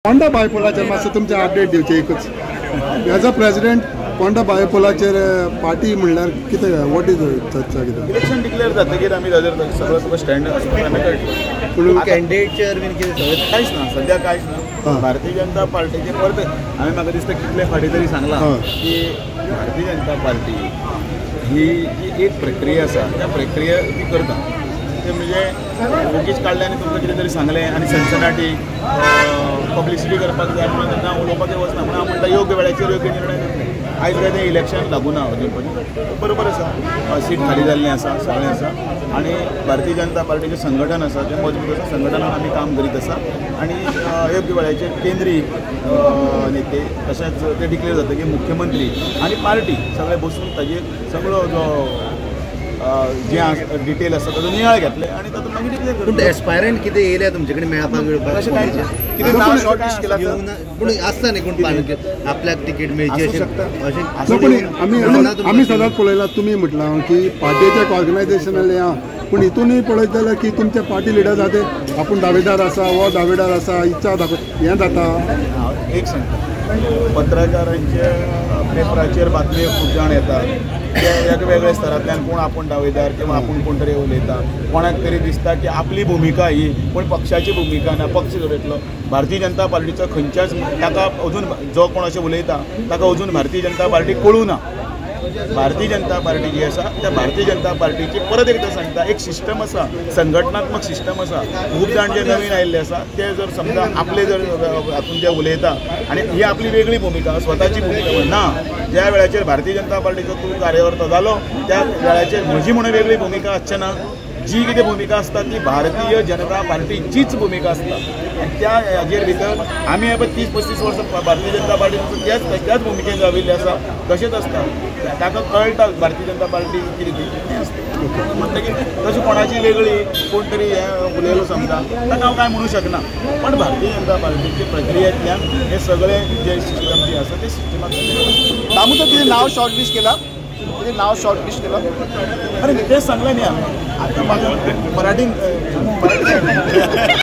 पोंडा बायपोलाचेर मातसो तुमचें अपडेट दिवचें एकूच. एज अ प्रेसिडेंट पोंडा बायपोलाचेर पार्टी म्हणल्यार कितें, what is चर्चा कितें? इलेक्शन डिक्लेअर जातकीर आमी ताजेर सगळो तुका स्टँड आसता आमी कळटलो. पूण कॅन्डिडेटचेर बीन कितें सगळें कांयच ना, सद्या कांयच ना. भारतीय जनता पार्टीचे परत हांवें म्हाका दिसता कितले फाटीं तरी सांगलां की भारतीय जनता पार्टी ही जी एक प्रक्रिया आसा त्या प्रक्रिया ती करता. ते म्हणजे वोगीच काडलें आनी तुमकां कितें तरी सांगलें आनी सनसनाटी पब्लिसिटी करपाक जाय म्हणून तेन्ना उलोवपाक वचना. म्हणून हांव म्हणटा योग्य वेळाचेर योग्य निर्णय घेतले. आयज काय तें इलेक्शन लागूं ना अजून पर्यंत, बरोबर आसा, सीट खाली जाल्लें आसा, सगळें आसा आनी भारतीय जनता पार्टीचें संघटन आसा तें मजबूत आसा, संघटनान आमी काम करीत आसा आनी योग्य वेळाचेर केंद्रीय नेते तशेंच ते डिक्लेअर जाता की मुख्यमंत्री आनी पार्टी सगळे बसून ताजेर सगळो जो जे डिटेल आसा ताजो नियाळ घेतले आनी तातूंत मागीर डिक्लेअर करतले. पूण एस्पायरंट कितें येयल्या तुमचे कडेन मेळपाक बिळपाक तशें कांय कितें नांव शॉर्ट लिस्ट केलां पूण आसता न्ही कोण आपल्याक तिकीट मेळची अशें अशें. पूण आमी आमी सदांच पळयलां, तुमी म्हटलां की पार्टीचें एक ऑर्गनायजेशन आहा, पूण हितूनय पळयत जाल्यार की तुमचे पार्टी लिडर्स आहा ते आपूण दावेदार आसा, हो दावेदार आसा, इच्छा दाखय हें जाता. हांव एक सांगता, पत्रकारांचे पेपराचेर बातमी खूब जाण येतात, ते वेगवेगळ्या स्तरांतल्यान कोण आपूण दावेदार किंवा आपूण कोण तरी उलयता, कोणाक तरी दिसता की आपली भुमिका ही, पूण पक्षाची भुमिका ना. पक्ष दवरतलो भारतीय जनता पार्टीचो खंयच्याच ताका अजून जो कोण अशें उलयता ताका अजून भारतीय जनता पार्टी कळूं ना. भारतीय जनता पार्टी जी आसा त्या भारतीय जनता पार्टीची परत एकदां सांगता एक सिस्टम आसा, संघटनात्मक सिस्टम आसा. खूब जाण जे नवीन आयिल्ले आसा ते जर समजा आपले जर हातून जे उलयता आनी ही आपली वेगळी भुमिका, स्वताची भुमिका ना. ज्या वेळाचेर भारतीय जनता पार्टीचो तूं कार्यकर्तो जालो त्या वेळाचेर म्हजी म्हणून वेगळी भुमिका आसचे ना. जी कितें भुमिका आसता ती भारतीय जनता पार्टीचीच भुमिका आसता आनी त्या हाजेर भितर आमी हे पळय 30-35 वर्सां भारतीय जनता पार्टी त्याच त्याच भुमिकेन राविल्ले आसा, तशेंच आसता. ताका कळटा भारतीय जनता पार्टी कितें ती तें आसता. म्हणटकीर तशें कोणाची वेगळी कोण तरी हें उलयलो समजा ताका हांव कांय म्हणूं शकना, पण भारतीय जनता पार्टीचे प्रक्रियेंतल्यान हे सगळे जे सिस्टम जी आसा ते सिस्टमाक दामू तर कितें नांव शॉर्ट लिस्ट केलां, कितें नांव शॉर्ट लिस्ट केलां? अरे तेच सांगलें न्ही हांवें आतां म्हाका मराठीन.